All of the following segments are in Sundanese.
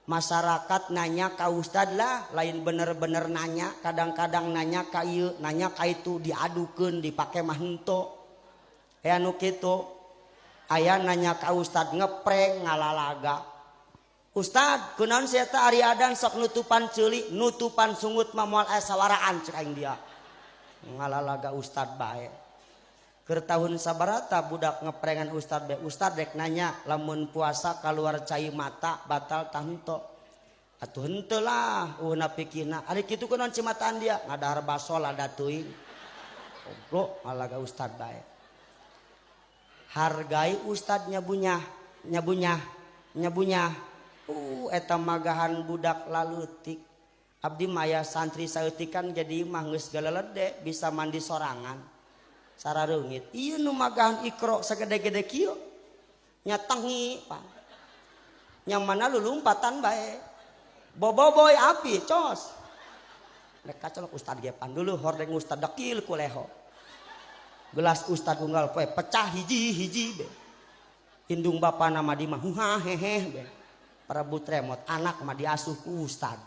Masyarakat nanya ka ustad lah, lain bener-bener nanya, kadang-kadang nanya ka ieu, nanya ka itu, diadukeun, dipake mah henteu. Aya nu kitu. Aya nanya ka ustad ngeprank ngalalaga. Ustad, kunaon sia teh ari adan sok nutupan ceuli, nutupan sungut mah moal aya sawaraan cek aing dia. Ngalalaga ustad bae. Keur tahun sabarata budak ngeprengan ustad bae. Ustad rek nanya lamun puasa keluar cai mata batal tah henteu. Atuh henteu lah, eueuh pikirna. Ari kitu kunaon cimataan dia ngadahar baso lada teuing. Goblok ngalaga ustad bae. Hargai ustadnya bunyah, nyabunyah, nyabunyah. Eta magahan budak laleutik. Abdi maya santri saeutikan jadi mah geus galelede bisa mandi sorangan. Sarareungit. Ieu nu magahan Iqra sagede-gede kieu. Nya tangi pan. Nya mana lulumpatan bae. Boboiboy api cos. Rek kacolok ustad ge pan dulu hordeng ustad dekil ku leho. Gelas ustad unggal poe pecah hiji-hiji be. Indung bapana mah di mah huha heheh be. Perebut remote anak mah diasuh ku ustad.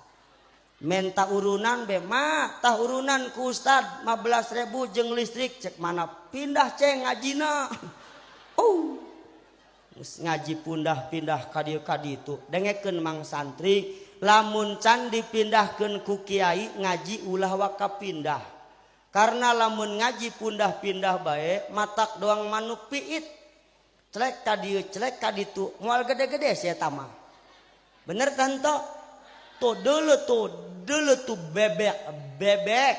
Menta urunan be ma tah urunan ku ustad 15.000 jeung listrik cek mana pindah ceng ngajina. Geus ngaji pindah-pindah ka dieu ka ditu. Dengekeun mang santri lamun can dipindahkeun ku kiai ngaji ulah waka pindah. Karena lamun ngaji pindah-pindah bae matak doang manuk piit. Celek ka dieu celek ka ditu moal gede-gede sia eta mah. Bener tanto? Tuh dulu tuh bebek bebek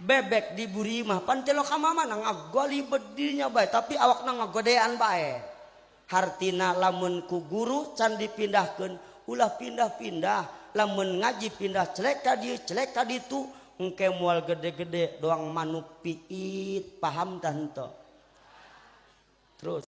bebek di buri mah pan telo ka mama ngagali bedinya bae tapi awakna ngagodean bae. Hartina lamun ku guru can dipindahkeun ulah pindah-pindah, lamun ngaji pindah celek ka dieu celek ka ditu engke moal gede-gede doang manuk piit, paham tah henteu? Terus